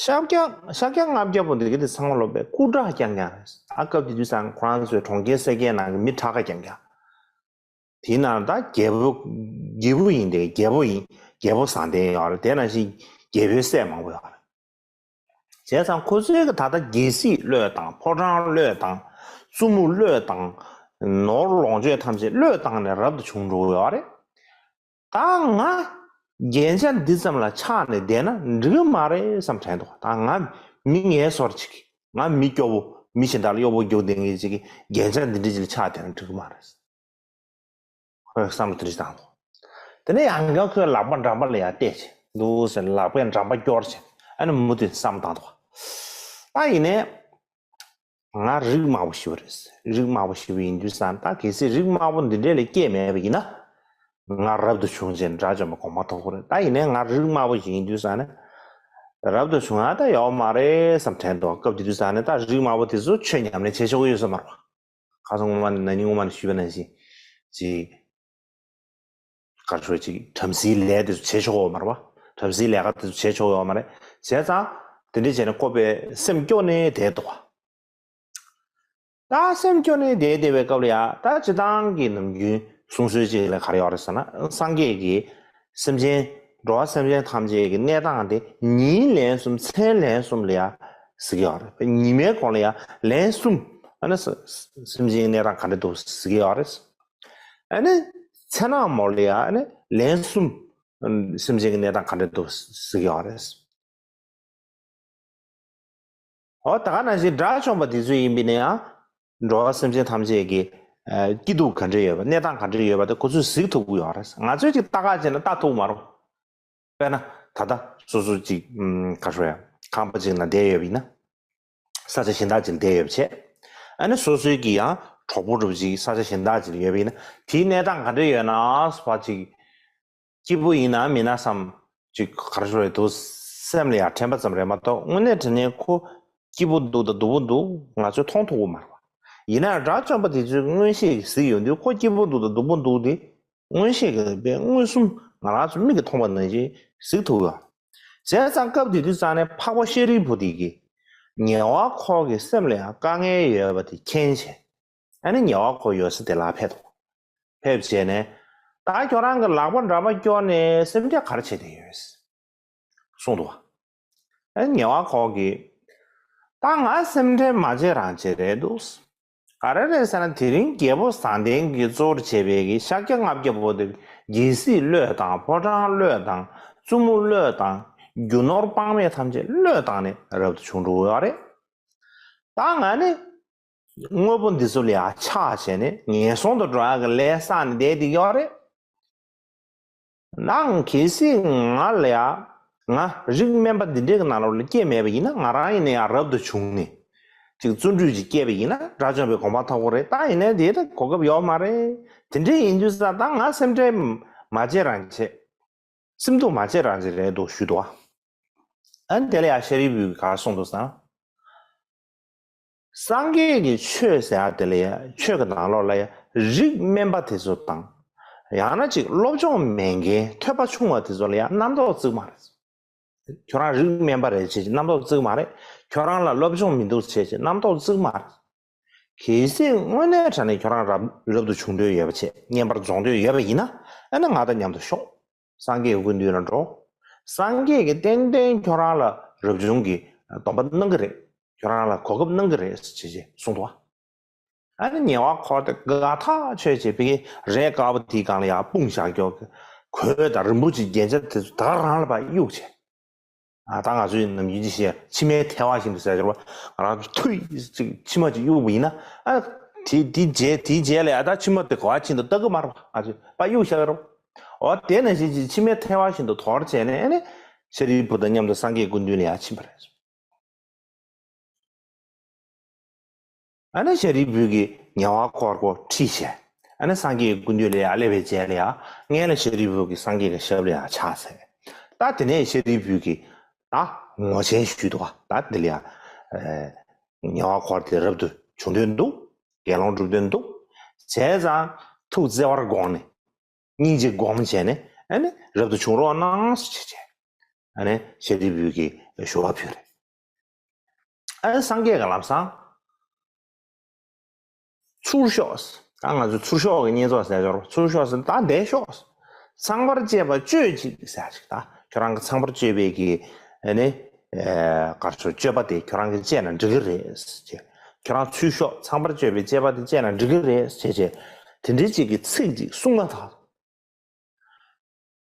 ཤཱཀྱ་ཤཱཀྱ་ལྔ་བརྒྱ་པོ་འདི་གི་དེ་ཚང་མ་ལོ་པའི་སྐུ་དྲག་རྐྱང་རྐྱང་རེད། ཨ་སྐབས་དེ་དུས་ཙང་ཁོ་རང་ཚོའི་གྲོང་ཁྱེར་སེར་སྐྱའི་ནང་གི་མི་དྲག་ག་རྐྱང་རྐྱང་། དེའི་ནང་ད་རྒྱལ་པོ་རྒྱལ་པོ་ཡིན་ཏེ་རྒྱལ་པོ་ཡིན། རྒྱལ་པོ་བཟང་ལྡན་ཡོད་རེད། དེ་ནང་བཞིན་རྒྱལ་པོའི་སྲས་མང་པོ་ཡོད་རེད། བྱས་ཙང་ཁོ་ཚོའི་གི་ད་ལྟ་རྒྱལ་སྲིད་བློས་བཏང་། ཕོ་བྲང་བློས་བཏང་། བཙུན་མོ་བློས་བཏང་། ནོར་ལོངས་སྤྱོད་ཐམས་ཅད་བློས་བཏང་ནས་རབ་ཏུ་བྱུང་འགྲོ་གི་ཡོད་རེད། ད་ང་རྒྱན་ཆ་འདི་ཙམ་ལ་ཆགས་ནས་བསྡད་ན་འགྲིག་གི་མ་རེད་བསམ་དྲན་འདུག་ད་ང་མི་ངན་སོར་ཅིག་ང་མི་སྐྱོ་བོ་མི་གཞན་དག་ལ་གཡོ་བོ་རྒྱུག་བསྡད་མཁན་ཅིག་གི་རྒྱན་ཆ་འདི་འདྲ་ཅིག་ལ་ཆགས་བསྡད་ན་འགྲིག་གི་མ་རེད། ཁོས་བསམ་བློ་དེ་འདྲ་ཅིག་བཏང་འདུག་དེ་ནས་ཡང་བསྐྱར་ཁོས་ལག་པ་འགྲམ་པ་ལ་ཡར་གཏད་བྱས་འདུག་ཟེར། ལག་པས་འགྲམ་པ་སྐྱོར་བྱས་ཨ་ནི་མུ་མཐུད་བསམ་བློ་བཏང་འདུག་ད་ཡིན་ནའི། ང་རིགས་དམའ་པོ་ཞེ་པོ་རེད། རིགས་དམའ་པོ་ཞེ་པོ་ཡིན་དུས་ཙང་ད་གལ་སྲིད་རིགས་དམའ་པོ་འདི་འདྲས་ལ་སྐྱེས་མེད་པ་ཡིན་ན། ང་རབ་ཏུ་བྱུང་ཅེས་དགྲ་བཅོམ་པའི་དགོངས་པ་ཐོབ་ཀྱི་རེད། ད་ཡིན་ནའི་ང་རིགས་དམའ་པོ་ཞིག་ཡིན་དུས་ཙང་ནས། རབ་ཏུ་བྱུང་ཡ་ད་ཡོད་མ་རེད་བསམ་དྲན་འདུག་སྐབས་དེ་དུས་ཙང་ནས་ད་རིགས་དམའ་པོ་དེ་ཚོ་ཆོས་ཉམས་ལེན་བྱེད་ཆོག་གི་ཡོད་ས་མ་རེད། ཁ་སང་སྔོན་མ་ནས་ན་ནིང་སྔོན་མ་ནས་ཞུས་པ་ནང་བཞིན་ཅིག་ག་རེ་ཞུ་ཅིག་བྲམ་ཟེའི་ལས་དེ་ཚོ་བྱེད་ཆོག་ཡོད་མ་རེད་བ། བྲམ་ཟེའི་ལས་ཀ་དེ་ཚོ་བྱེད་ཆོག་ཡོད་མ་རེད། བྱས་ཙང་དེ་འདྲ་བྱས་ནས་ཁོ་པའི་སེམས་སྐྱོ་ནས་བསྡད་འདུག་བ། ད་སེམས་སྐྱོ་ནས་བསྡད་བསྡད་པའི་སྐབས་ལ་ཡ་ད་སྤྱིར་བཏང་གི་ནམ་རྒྱུན་གསུང་སྲོལ་ཅིག་ལ་ག་རེ་ཡོད་རེད་ཟེར་ན། སངས་རྒྱས་ཀྱིས་སེམས་ཅན་འགྲོ་བ་སེམས་ཅན་ཐམས་ཅད་ཀྱི་གནས་སྟངས་དེ་ཉིན་ལན་གསུམ་མཚན་ལན་གསུམ་ལ་ཡ་གཟིགས་ཡོད་རེད། ཉི་མའི་གོང་ལ་ཡ་ལན་གསུམ་ཨ་ནི་སེམས་ཅན་གྱི་གནས་སྟངས་ག་འདྲ་འདུག་གཟིགས་ཡོད་རེད། ཨ་ནི་མཚན་ནག་མོ་ལ་ཡ་ཨ་ནི་ལན་གསུམ་སེམས་ཅན་གྱི་གནས་སྟངས་ག་འདྲ་འདུག་གཟིགས་ཡོད་རེད། འོ་ད་ག་ནང་བཞིན་དགྲ་བཅོམ་པ་འདི་ཚོ་ཡིན་པ་ཡིན་ན་ཡང་འགྲོ་བ་སེམས་ཅན་ཐམས་ཅད་ཀྱི་སྐྱིད་སྡུག་ག་འདྲ་ཡོད་པ་གནས་སྟངས་ག་འདྲ་ཡོད་པ་དེ་ཁོ་ཚོས་གཟིགས་ཐུབ་ཀྱི་ཡོད་རེད། ང་ཚོས་ཅིག་ལྟ་ག་བྱས་ན་ལྟ་ཐུབ་མ་རེད། དཔེར་ན་ད་ལྟ་སོ་སོ་ཅིག་ག་རེ་ཞུ་ཡ་ཁང་པ་ཅིག་ནང་བསྡད་ཡོད་པ་ཡིན་ན། ས་ཆ་གཞན་དག་ཅིག་ལ་བསྡད་ཡོད་པ་བྱས། ཨ་ནི་སོ་སོའི་གི་ཡང་གྲོགས་པོ་འདྲ་པོ་ཅིག་ས་ཆ་གཞན་དག་ཅིག་ལ་ཡོད་པ་ཡིན་ན་དེའི་གནས་སྟངས་ག་འདྲ་ཡོད་ན་ཕར་ཅིག་སྐྱིད་པོ་ཡིན་ན་མིན་ན་བསམ་ཅིག་ག་རེ་ཞུ་རེད་འདུག་སེམས་ལ་ཡང་དྲན་པ་ཙམ་རེད་མ་གཏོགས་དངོས་གནས་དྲང་གནས་ཁོ་སྐྱིད་པོ་འདུག་དང་སྡུག་པོ་འདུག་ང་ཚོས་མཐོང་ཐུབ་ཀྱི་མ་རེད་པ། ཡིན་ན་ཡང་དགྲ་བཅོམ་པ་དེ་ཚོས་མངོན་ཤེས་ཀྱིས་གཟིགས་ཡོང་དུས་ཁོ་སྐྱིད་པོ་འདུག་དང་སྡུག་པོ་འདུག་དེ་མངོན་ཤེས་ཀྱིས་དཔེ་མངོན་སུམ་ང་རང་ཚོ་མིག་གིས་མཐོང་བ་ནང་བཞིན་གཟིགས་ཐུབ་ཡོད། བྱས་ཙང་སྐབས་དེ་དུས་ཙང་ནས་འཕགས་པ་ཤཱ་རིའི་བུ་དེ་གིས་ཉེ་བ་ཁོག་གི་སེམས་ལ་ཡང་དཀའ་ངལ་ཡོད་པ་དེ་མཁྱེན་བྱས། ཨ་ནི་ཉེ་བ་ཁོག་ཡོད་ས་དེ་ལ་ཕེབས་འདུག་ཕེབས་བྱས་ནས་ད་ཁྱོད་རང་གི་ལག་པ་འགྲམ་པ་སྐྱོར་ནས་སེམས་ཁྲལ་ག་རེ་བྱས་བསྡད་ཡོད། གསུངས་འདུག་བ། ཨ་ནི་ཉེ་བ་ཁོག་གིས་ད་ང་སེམས་ཁྲལ་མ་བྱེད་རང་བྱེད་རེད་འདུག་ག་རེ་རེད་ཟེར་ན་དེ་རིང་རྒྱལ་པོ་བཟང་ལྡན་གྱིས་གཙོ་བོར་བྱས་པའི་གི་ཤཱཀྱ་ལྔ་བརྒྱ་པོ་དེ་རྒྱལ་སྲིད་བློས་བཏང་ཕོ་བྲང་བློས་བཏང་བཙུན་མོ་བློས་བཏང་རྒྱུ་ནོར་དཔག་མེད་ཐམས་ཅད་བློས་བཏང་ནས་རབ་ཏུ་བྱུང་འགྲོ་གི་ཡོད་རེད། ད་ང་ནི། དངོས་པོ་འདི་ཚོ་ལ་ཡང་ཆགས་བྱས་ནས་ངན་སོང་དུ་འགྲོ་ཡག་གི་ལས་བསགས་ནས་བསྡད་བསྡད་ཡོད་རེད། ནའང་གལ་སྲིད་ང་ལ་ཡང་ང་རིགས་དམན་པ་འདི་འདྲའི་གི་ནང་ལོགས་ལ་སྐྱེས་མེད་པ་ཡིན་ན་ང་རང་ཡིན་ན་ཡང་རབ་ཏུ་བྱུང་ནས་ཅིག་བརྩོན་འགྲུས་ཅིག་སྐྱེས་པ་ཡིན་ན་དགྲ་བཅོམ་པའི་གོ་འཕང་ཐོབ་ཀྱི་རེད། ད་ཡིན་ནའི་དེ་ད་གོ་སྐབས་ཡོད་མ་རེད། དེ་འདྲའི་ཡིན་དུས་ཙང་ད་ང་སེམས་ཁྲལ་མ་བྱེད་རང་བྱེད། སེམས་སྡུག་མ་བྱེད་རང་བྱེད་རེད་འདུག་ཞུས་འདུག་བ། ཨ་ནི་དེ་ལ་ཡང་ཤཱ་རིའི་བུས་ག་རེ་གསུངས་འདུག་ཟེར་ན། སངས་རྒྱས་ཀྱི་ཆོས་ཟེར་ཡ་དེ་ལ་ཡ་ཆོས་ཀྱི་ནང་ལོགས་ལ་ཡ་རིགས་དམན་པ་དེ་ཚོ་དང་། ཡང་ན་ཅིག་སློབ་སྦྱོང་མེད་མཁན་ཐོས་པ་ཆུང་བ་དེ་ཚོ་ལ་ཡ་རྣམ་རྟོག་བརྩི་གི་མ་རེད། ཁྱོད་རང་རིགས་དམན་པ་རེད་བྱས་ཀྱི་རྣམ་རྟོག་བརྩི་གི་མ་རེད། ཁྱོད་རང་ལ་སློབ་སྦྱོང་མི་འདུག་བྱས་ཀྱི་རྣམ་རྟོག་བརྩི་གི་མ་རེད། གལ་སྲིད་དངོས་གནས་དྲང་གནས་ཁྱོད་རང་རབ་རབ་ཏུ་བྱུང་འདོད་ཡོད་པ་བྱས། བསྙེན་པར་རྫོགས་འདོད་ཡོད་པ་ཡིན་ན། ཨ་ནི་ང་དང་མཉམ་དུ་ཤོག་སངས་རྒྱས་སྐུ་མདུན་ལ་འགྲོ། སངས་རྒྱས་ཀྱིས་ཏན་ཏན་ཁྱོད་རང་ལ་རབ་བྱུང་གི་སྡོམ་པ་གནང་གི་རེད། ཁྱོད་རང་ལ་གོ་སྐབས་གནང་གི་རེད་ཅེས་ཅེས་གསུངས་འདུག་ཨ་ནི་ཉེ་བར་འཁོར་ཏེ་དགའ་ཐག་ཆོད་བྱས། ཕ་གི་རས་དཀར་པོ་དེའི་སྒང་ལ་ཡར་སྤུངས་བཞག་རྒྱུ་གི་གོས་དང་རིན་པོ་ཆེ་རྒྱན་ཆ་དེ་ཚོ་ད་རང་ལ་ཕར་གཡུགས་བྱས། ཨ་ད་ང་ཚོའི་ནམ་རྒྱུན་གྱི་བཤད་མཆི་མའི་ཐལ་བ་བཞིན་དུ་ཟེར་བ། ང་རང་ཚོ་ཐུག་ཅིག་མཆི་མ་ཅིག་གཡུགས་པ་ཡིན་ན། ཨ་དེ་དེའི་རྗེས་དེའི་རྗེས་ལ་ཡ་ད་མཆི་མ་དེ་ག་པར་ཕྱིན་འདུག་ལྟ་གི་མ་རེད་པ། ཨ་ཅེ་ཕར་གཡུགས་བཞག་གི་རེད་པ། འོ་དེ་ནང་བཞིན་གྱི་མཆི་མའི་ཐལ་བ་བཞིན་དུ་དོར་བྱས་ནས། ཨ་ནི་ཤཱ་རིའི་བུ་དང་མཉམ་དུ་སངས་རྒྱས་སྐུ་མདུན་ལ་ཡར་ཕྱིན་པ་རེད། ཨ་ནི་ཤཱ་རིའི་བུས་ཀྱིས་ཉེ་བར་འཁོར་ཁོ་ཁྲིད་བྱས། ཨ་ནི་སངས་རྒྱས་སྐུ་མདུན་ལ་ཡར་སླེབས་པའི་རྗེས་ལ་ཡ་སྔོན་ལ་ཤཱ་རིའི་བུ་གིས་སངས་རྒྱས་ཀྱི་ཞབས་ལ་ཡར་ཕྱག་འཚལ། ད་དེ་ནས་ཤཱ་རིའི་བུ་གིས་ད་ངོ་ཆེན་ཞུས་འདུག་ག་ད་འདི་ལ་ཡ་ཨ་ཉེ་བར་འཁོར་དེ་རབ་ཏུ་བྱུང་འདོད་འདུག་དགེ་སློང་སྒྲུབ་འདོད་འདུག་བྱས་ཙང་ཐུགས་བརྩེ་བར་དགོངས་ནས། སྙིང་རྗེ་སྒོམ་བྱས་ནས། ཨ་ནི་རབ་ཏུ་བྱུང་རོགས་གནང་ཞེས་བྱས། ཨ་ནི་ཤཱ་རིའི་བུས་ཀྱིས་ཞུ་བ་ཕུལ་རེད། ཨ་ནི་སངས་རྒྱས་ཀྱིས་ལམ་སང་ཚུར་ཤོག་ད་ང་ཚོས་ཚུར་ཤོག་གི་བསྙེན་རྫོགས་ཟེར་ཡོད་རེད། ཚུར་ཤོག་ཟེར་ད་བསྡད་ཤོག་ཚངས་པར་སྤྱད་པ་སྤྱོད་ཅིག་ཟེར་ཅིག་ད་ཁྱོད་རང་གི་ཚངས་པར་སྤྱོད་པའི་གི་ཨ་ནི་ཨ་ག་རེ་ཟེར། སྤྱོད་པ་དེ་ཁྱོད་རང་གིས་སྤྱད་ན་འགྲིག་གི་རེད་ཅེས། ཁྱོད་རང་ཚུར་ཤོག་ཚངས་པར་སྤྱོད་པའི་སྤྱད་པ་དེ་སྤྱད་ན་འགྲིག་གི་རེད་ཅེས་བྱས། དེ་འདྲའི་ཅིག་གི་ཚིག་ཅིག་གསུངས་མ་ཐག་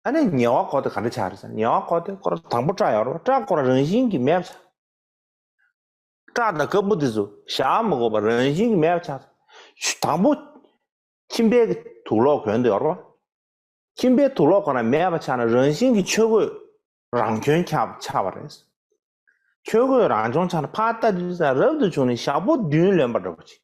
ཨ་ནི་ཉེ་བར་འཁོར་དེ་ག་འདྲ་ཆགས་རེད་ཟེར། ཉེ་བར་འཁོར་དེ་ཁོ་རང་དང་པོ་སྐྲ་ཡོད་རེད་པ། སྐྲ་ཁོ་རང་རང་བཞིན་གྱིས་མེད་པ་ཆགས། སྐྲ་དང་རྐན་པ་དེ་ཚོ་བཞག་མི་དགོས་པར་རང་བཞིན་གྱིས་མེད་པ་ཆགས། དང་པོ་ཁྱིམ་པའི་གི་དུག་ལོག་གོན་དེ་ཡོད་རེད་པ། ཁྱིམ་པའི་དུག་ལོག་ཁོ་རང་མེད་པ་ཆགས་ན། རང་བཞིན་གྱིས་ཆོས་གོས་རང་གྱོན་ཆགས་ཆགས་པ་རེད། ཆོས་གོས་རང་གྱོན་ཆགས་ན། ཕར་ལྟ་དུས་ཙང་རབ་ཏུ་བྱུང་ནས་ཞག་པོ་བདུན་ལོན་པ་འདྲ་པོ་ཅིག་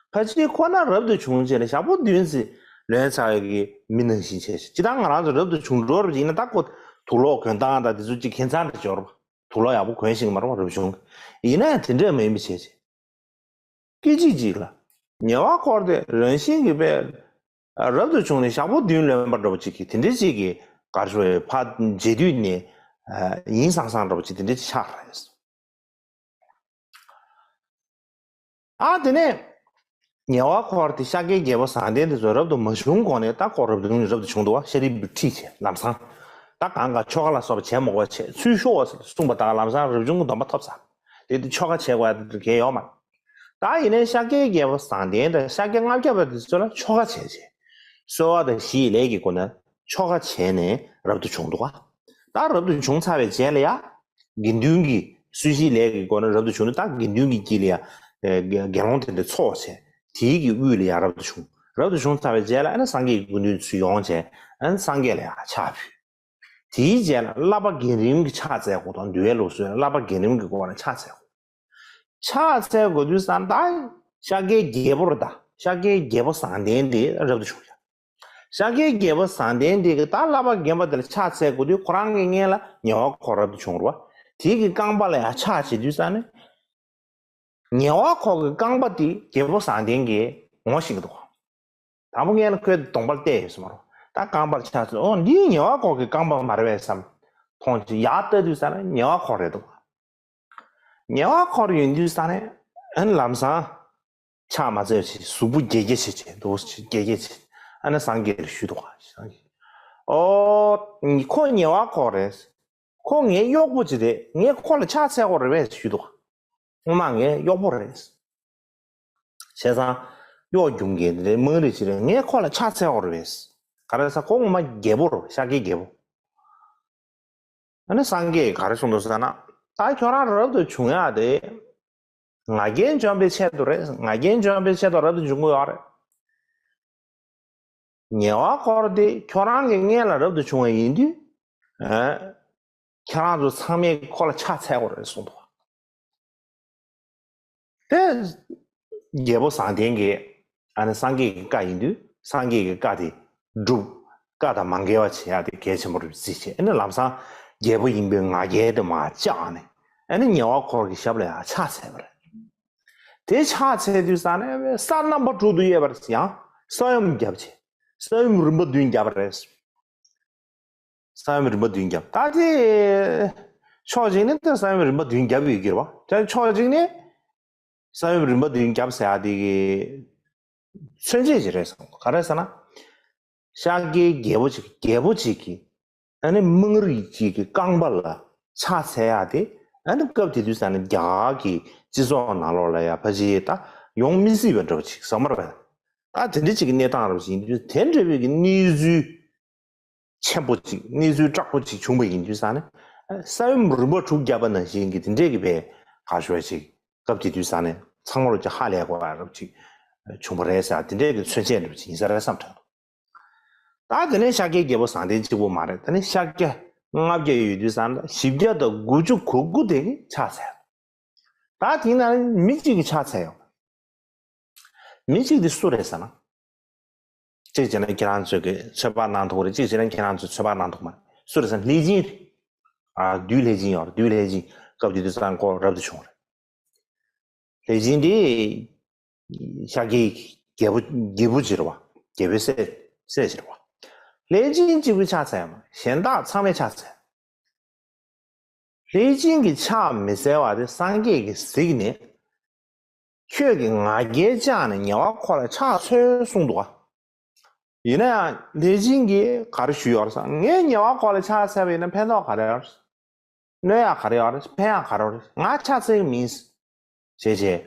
ཕལ་ཆེར་ཁོ་ན་རབ་ཏུ་བྱུང་རྗེས་ལ་ཞག་པོ་བདུན་ཙམ་ལོན་ཚར་བའི་གི་མི་ནང་བཞིན་བྱས་ཤིང་། སྤྱིར་བཏང་ང་རང་ཚོ་རབ་ཏུ་བྱུང་འགྲོ་བ་ཡིན་ན། ད་ཁོ་དུག་ལོག་གོན་སྟངས་དང་དེ་ཚོ་ཅིག་ཁྱད་མཚར་འདྲ་ཅིག་ཡོད་རེད་པ། དུག་ལོག་ཡག་པོ་གོན་ཤེས་ཀྱི་མ་རེད་པ། རབ་བྱུང་གི། ཡིན་ན་ཡང་དེ་འདྲས་མ་ཡིན་པ་བྱས་བྱས། སྐད་ཅིག་ཅིག་ལ་ཉེ་བར་འཁོར་དེ་རང་བཞིན་གྱིས་པས་རབ་ཏུ་བྱུང་ནས་ཞག་པོ་བདུན་ལོན་པ་འདྲ་པོ་ཅིག་གི་དེ་འདྲའི་ཅིག་གི་ག་རེ་ཟེར། ཕར་མཇལ་དུས་ནས་ཡིན་སང་སང་འདྲ་པོ་ཅིག་དེ་འདྲའི་ཅིག་ཆགས་རེད། ཨ་དེ་ནས་ཉེ་བར་འཁོར་དེ་ཤཱཀྱའི་རྒྱལ་པོ་བཟང་ལྡན་དེ་ཚོ་རབ་ཏུ་མ་བྱུང་གོང་ནས། ད་ཁོ་རབ་ཏུ་རབ་ཏུ་བྱུང་འདུག་པ། ཤཱ་རིའི་བུ་ཁྲིད་བྱས་ལམ་སང་། ད་གང་ག་ཆོ་ག་ལ་སོགས་པ་བྱེད་མི་དགོས་པ་བྱས། ཚུར་ཤོག་ཟེར་གསུངས་པ་དང་ལམ་སང་རབ་བྱུང་གི་སྡོམ་པ་ཐོབ་ཚར། དེ་དུས་ཆོ་ག་བྱེད་དགོས་ཡ་དེ་གང་ཡོད་མ་རེད། ད་ཡིན་ནའི་ཤཱཀྱའི་རྒྱལ་པོ་བཟང་ལྡན་དང་ཤཱཀྱ་ལྔ་བརྒྱ་པ་དེ་ཚོ་ལ་ཆོ་ག་བྱས་བྱས། གསོལ་བ་དང་བཞི་ཡི་ལས་ཀྱི་སྒོ་ནས་ཆོ་ག་བྱས་ནས་རབ་ཏུ་བྱུང་འདུག་ག་ད་རབ་ཏུ་བྱུང་ཚར་བའི་རྗེས་ལ་ཡ། དགེ་འདུན་གྱི་གསོལ་བཞིའི་ལས་ཀྱི་སྒོ་ནས་རབ་ཏུ་བྱུང་ནས། ད་དགེ་འདུན་གྱི་དཀྱིལ་ལ་ཡ་དགེ་དགེ་སློང་དེ་འདྲ་ཚོགས་བྱས། དེའི་གི་དབུས་ལ་ཡ་རབ་ཏུ་བྱུང་། རབ་ཏུ་བྱུང་ཚར་བའི་རྗེས་ལ་ཨ་ནི་སངས་རྒྱས་ཀྱི་སྐུ་མདུན་ཚུར་ཡོང་བྱས། ཨ་ནི་སངས་རྒྱས་ལ་ཡ་ཕྱག་ཕུལ། དེའི་རྗེས་ལ་བསླབ་པ་རྒན་རིམ་གྱི་ཕྱག་འཚལ་དགོས་དང་། འདུལ་བའི་ལུགས་སྲོལ་ལ་བསླབ་པ་རྒན་རིམ་གྱི་སྒོ་ནས་ཕྱག་འཚལ་དགོས། ཕྱག་འཚལ་དགོས་དུས་ཙང་ད་ཤཱཀྱའི་རྒྱལ་པོ་རེད། ད་ཤཱཀྱའི་རྒྱལ་པོ་བཟང་ལྡན་དེ་རབ་ཏུ་བྱུང་ཡ། ཤཱཀྱའི་རྒྱལ་པོ་བཟང་ལྡན་དེ་གིས་ད་བསླབ་པ་རྒན་པ་དེ་ལ་ཕྱག་འཚལ་དགོས་དུས། ཁོ་རང་གི་སྔོན་ལ་ཉེ་བར་འཁོར་རབ་ཏུ་བྱུང་རེད་པ། དེ་གི་རྐང་པ་ལ་ཡ་ཕྱག་བྱེད་དུས་ཙང་ནས། ཉེ་བར་འཁོར་གྱི་རྐང་པ་དེ་རྒྱལ་པོ་བཟང་ལྡན་གྱིས་ངོ་ཤེས་ཀྱི་འདུག་དང་པོ་སྔོན་ལ་ཁོས་གདོང་པ་བལྟས་ཡོད་ས་མ་རེད། ད་རྐང་པར་ཆགས་ཚུལ། ཨོ་འདི་ཉེ་བར་འཁོར་གྱི་རྐང་པ་མ་རེད་པས་བསམ། མཐོང་ཅིག་ཡར་ལྟ་དུས་ཙང་ནས་ཉེ་བར་འཁོར་རེད་འདུག་ཉེ་བར་འཁོར་ཡིན་དུས་ཙང་ནས་ཨ་ནི་ལམ་སང་ཕྱག་མ་འཚལ་བ་བྱས། གཟུགས་པོ་བརྒྱལ་བརྒྱལ་བྱས་བྱས་འདུག་བརྒྱལ་བརྒྱལ་བྱས། ཨ་ནི་སངས་རྒྱས་ལ་ཞུས་འདུག་སངས་རྒྱས། ཨོ་ཁོ་ཉེ་བར་འཁོར་རེད། ཁོ་ངའི་གཡོག་པོ་ཅིག་རེད། ངས་ཁོ་ལ་ཕྱག་འཚལ་དགོས་རེད་པས་ཞུས་འདུག་སྔོན་མ་ངའི་གཡོག་པོ་རེད། བྱས་ཙང་གཡོག་རྒྱུག་མཁན་དེ་འདྲའི་དམངས་རིགས་ཅིག་རེད། ངས་ཁོ་ལ་ཕྱག་འཚལ་དགོས་རེད་པས། ག་རེ་ཟེར། ཁོ་སྔོན་མ་རྒྱལ་པོ་རེད། ཤཱཀྱའི་རྒྱལ་པོ། ཨ་ནི་སངས་རྒྱས་ཀྱིས་ག་རེ་གསུངས་འདུག་ཟེར་ན། ད་ཁྱོད་རང་རབ་ཏུ་བྱུང་ཡ་དེ་ང་རྒྱལ་འཇོམས་པའི་ཆེད་དུ་རེད། ང་རྒྱལ་འཇོམས་པའི་ཆེད་དུ་རབ་ཏུ་བྱུང་གི་ཡོད་རེད། ཉེ་བར་འཁོར་དེ་ཁྱོད་རང་གི་སྔོན་ལ་རབ་ཏུ་བྱུང་བ་ཡིན་དུས། ཨ། ཁྱེད་རང་ཚོ་ཚང་མས་ཁོ་ལ་ཕྱག་འཚལ་དགོས་རེད་གསུངས་འདུག་དེ་རྒྱལ་པོ་བཟང་ལྡན་གྱིས་ཨ་ནི་སངས་རྒྱས་ཀྱི་བཀའ་ཡིན་དུས། སངས་རྒྱས་ཀྱི་བཀའ་དེ་སྒྲུབ། བཀའ་དང་མ་འགལ་བ་བྱེད་ཡ་དེ་གལ་ཆེན་པོ་རེད་བརྩིས་བྱས། ཨ་ནི་ལམ་སང་རྒྱལ་པོ་ཡིན་པའི་ང་རྒྱལ་དེ་མར་བཅག་ནས། ཨ་ནི་ཉེ་བར་འཁོར་གྱི་ཞབས་ལ་ཡར་ཕྱག་འཚལ་བ་རེད། དེ་ཕྱག་འཚལ་དུས་ཙ་ནས་ས་རྣམ་པ་དྲུག་ཏུ་གཡོས་པར་ཡང་ས་ཡོམ་བརྒྱབ་བྱས། ས་ཡོམ་རིམ་པ་བདུན་བརྒྱབ་པ་རེད། ས་ཡོམ་རིམ་པ་བདུན་བརྒྱབ། ད་དེ་ཕྱོགས་གཅིག་ནས་ད་ས་ཡོམ་རིམ་པ་བདུན་བརྒྱབ་ཡོད་ཀྱི་རེད་བ། ད་ཕྱོགས་གཅིག་ནས་ས་ཡོམ་རིམ་པ་བདུན་བརྒྱབ་ཟེར་ཡ་དེ་གི་མཚོན་བྱེད་ཅིག་རེད་བསམ། ག་རེ་ཟེར་ན། ཤཱཀྱའི་རྒྱལ་པོ་ཅིག་རྒྱལ་པོ་ཅིག་གིས་ཨ་ནི་དམངས་རིགས་ཅིག་གི་རྐང་པ་ལ་ཕྱག་འཚལ་ཡ་དེ། ཨ་ནི་སྐབས་དེ་དུས་ཙ་ནས་རྒྱ་གར་གྱི་སྤྱི་ཚོགས་ནང་ལོགས་ལ་ཡ་ཕལ་ཆེར་ད་ཡོང་མི་སྲིད་པ་འདྲ་བོ་ཅིག་བསམ་པ་རེད། ད་དེ་འདྲ་ཅིག་གི་གནས་སྟངས་འདྲ་བོ་ཅིག་ཡིན་དུས། དེ་འདྲ་བའི་གི་གནས་ཚུལ་ཆེན་པོ་ཅིག་གནས་ཚུལ་དྲག་པོ་ཅིག་བྱུང་བ་ཡིན་དུས་ཙ་ནས། ས་ཡོམ་རིམ་པ་དྲུག་བརྒྱབ་པ་ནང་བཞིན་གྱི་དེ་འདྲས་ཀྱི་བའི་ག་ཞུ་བ་ཅིག་སྐབས་དེ་དུས་ཙ་ནས་ཚང་མ་ལོ་ཅིག་ཧ་ལས་དགོས་པ་འདྲ་བོ་ཅིག་བྱུང་བ་རེད་ཟེར། དེ་འདྲས་ཀྱི་མཚོན་བྱེད་འདྲ་བོ་ཅིག་ཡིན་ས་རེད་བསམ་དྲན་འདུག་ད་དེ་ནས་ཤཱཀྱའི་རྒྱལ་པོ་བཟང་ལྡན་གཅིག་པུ་མ་རེད། ད་ནི་ཤཱཀྱ་ལྔ་བརྒྱ་ཡོད་དུས་ཙ་ན་བཞི་བརྒྱ་དང་དགུ་བཅུ་གོ་དགུ་དེ་གིས་ཕྱག་འཚལ། ད་དེ་ན་མི་གཅིག་གིས་ཕྱག་འཚལ་ཡོང་། མི་གཅིག་དེ་སུ་རེད་ཟེར་ན། གཅིག་བྱས་ན་ཁྱེད་རང་ཚོས་ཀྱི་ཚོད་དཔག་གནང་ཐུབ་ཀྱི་རེད། གཅིག་བྱས་ན་ཁྱེད་རང་ཚོས་ཚོད་དཔག་གནང་ཐུབ་མ་རེད། སུ་རེད་ཟེར་ན་ལྷས་སྦྱིན་རེད། ཨ། བདུད་ལྷས་སྦྱིན་ཡོད་རེད། བདུད་ལྷས་སྦྱིན་སྐབས་དེ་དུས་ཙ་ན་ཁོ་རབ་ཏུ་བྱུང་རེད། ལྷས་སྦྱིན་དེ་ཤཱཀྱའི་རྒྱལ་པོ་རྒྱལ་པོ་ཅིག་རེད་བ། རྒྱལ་པོའི་སྲས་སྲས་ཅིག་རེད་བ། ལྷས་སྦྱིན་གཅིག་པུས་ཕྱག་འཚལ་མ། གཞན་དག་ཚང་མས་ཕྱག་འཚལ། ལྷས་སྦྱིན་གྱིས་ཕྱག་མི་འཚལ་བ་དེ་སངས་རྒྱས་ཀྱིས་གཟིགས་ནས། ཁྱོད་ཀྱིས་ང་རྒྱལ་བཅག་ནས་ཉེ་བར་མཁོ་ལ་ཕྱག་འཚལ་གསུངས་འདུག་ག་ཡིན་ན་ཡང་ལྷས་སྦྱིན་གྱིས་ག་རེ་ཞུས་ཡོད་རེད་ཟེར། ངས་ཉེ་བར་མཁོ་ལ་ཕྱག་འཚལ་བ་ཡིན་ན་ཕན་ཐོགས་ག་རེ་ཡོད་རེད། གནོད་ཡག་ག་རེ་ཡོད་རེད། ཕན་ཡག་ག་རེ་ཡོད་རེད། ང་ཕྱག་འཚལ་གྱི་མིན། ཞེས་བྱས་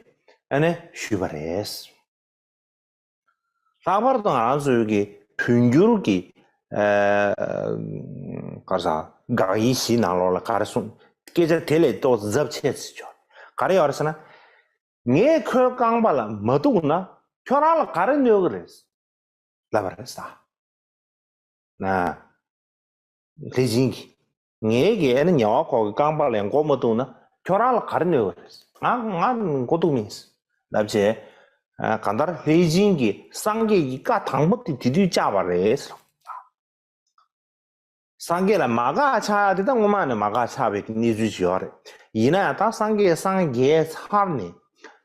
ཨ་ནི་ཞུས་པ་རེད། ལྷག་པར་དུ་ང་རང་ཚོའི་གི་བོད་འགྱུར་གྱི་ཨ་ག་རེ་ཟ། དགག་དབྱེ་བཞི་ནང་ལོགས་ལ་ག་རེ་གསུངས། སྐད་ཆ་དེ་ལས་ཏོག་ཙམ་ཚབས་ཆེ་ཙམ་ཅིག་ཡོད། ག་རེ་ཡོད་རེད་ཟེར་ན། ངས་ཁོའི་རྐང་པ་ལ་མ་གཏུགས་ན་ཁྱོད་རང་ལ་ག་རེ་གནོད་ཀྱི་རེད། ལབ་པ་རེད་ཟེར། ན། ལྷས་སྦྱིན་གྱིས། ངས་ཀྱིས་ཨ་ནི་ཉེ་བར་མཁོ་གི་རྐང་པ་ལ་མགོ་མ་གཏུགས་ན་ཁྱོད་རང་ལ་ག་རེ་གནོད་ཀྱི་རེད། ང་ང་མགོ་གཏུགས་མིན། ལབ་བྱས། ཨ། གང་ལྟར་ལྷས་སྦྱིན་གྱིས་སངས་རྒྱས་ཀྱི་བཀའ་དང་པོ་དེ་དེ་དུས་བཅག་པ་རེད། སངས་རྒྱས་ལ་མ་དགའ་ཆགས་ཡ་དེ་ད་སྔོན་མ་ནས་མ་དགའ་ཆགས་པའི་གནས་ཚུལ་ཅིག་ཡོད་རེད། ཡིན་ན་ཡང་ད་སངས་རྒྱས་སངས་རྒྱས་ཚར་ནས་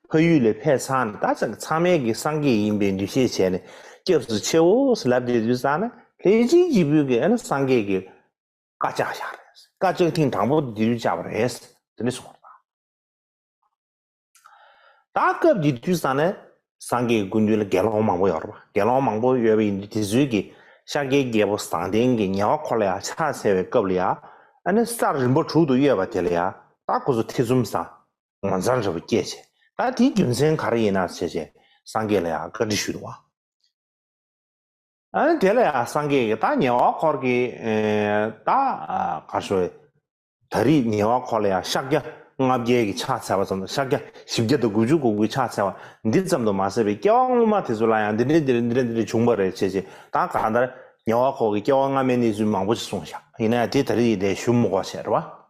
ཕ་ཡུལ་ལ་ཕེབས་ཚར་ནས་ད་ཚང་མས་ཀྱིས་སངས་རྒྱས་ཡིན་པའི་འདུ་ཤེས་བྱས་ནས་སྐྱབས་སུ་མཆིའོ་ལབ་བསྡད་དུས་ཙ་ན་ལྷས་སྦྱིན་གྱི་བུས་ཀྱིས་ཨ་ནི་སངས་རྒྱས་ཀྱི་བཀའ་བཅག་བཞག་རེད། བཀའ་བཅག་ཐེངས་དང་པོ་དེ་དུས་བཅག་པ་རེད། དེ་འདྲ་གསུངས་པ་རེད། ད་སྐབས་དེ་དུས་ཙ་ནས་སངས་རྒྱས་ཀྱི་སྐུ་མདུན་ལ་དགེ་སློང་མང་པོ་ཡོད་རེད་པ། དགེ་སློང་མང་པོ་ཡོད་པ་ཡིན་དུས་དེ་ཚོས་ཀྱིས་ཤཱཀྱའི་རྒྱལ་པོ་བཟང་ལྡན་གྱི་ཉེ་བར་མཁོ་ལ་ཡ་ཕྱག་འཚལ་བའི་སྐབས་ལ་ཡ། ཨ་ནི་ས་རིམ་པ་དྲུག་ཏུ་གཡོས་པ་དེ་ལ་ཡ་ད་ཁོ་ཚོ་ཐེ་ཚོམ་ཟ། ངོ་མཚར་འདྲ་པོ་སྐྱེས་བྱས། ད་དེའི་རྒྱུ་མཚན་ག་རེ་ཡིན་ན་བྱས་བྱས་སངས་རྒྱས་ལ་ཡ་བཀའ་འདྲི་ཞུས་འདུག་པ། ཨ་ནི་དེ་ལ་ཡང་སངས་རྒྱས་ཀྱིས་ད་ཉེ་བར་མཁོ་གི་ཨེ་ད་ཨ་ག་རེ་ཞུ། ད་རེས་ཉེ་བར་མཁོ་ལ་ཡང་ཤཱཀྱ་ལྔ་བརྒྱའི་གི་ཕྱག་འཚལ་བ་ཙམ་དང་། ཤཱཀྱ་བཞི་བརྒྱ་དང་དགུ་བཅུ་གོ་དགུའི་ཕྱག་འཚལ་བ་འདི་ཙམ་དུ་མ་ཟད་པའི་སྐྱེ་བ་སྔོན་མ་དེ་ཚོ་ལ་ཡང་འདི་འདྲ་འདི་འདྲ་འདི་འདྲ་འདི་འདྲ་བྱུང་བ་རེད་བྱས་བྱས། ད་གང་ལྟར་ཉེ་བར་མཁོ་གི་སྐྱེ་བ་སྔ་མའི་གནས་ཚུལ་མང་པོ་ཞིག་གསུངས་ཤག་ཡིན་ན་ཡང་དེ་ད་རེས་ལས་ཞུ་མི་དགོས་བྱས་རེད་བ།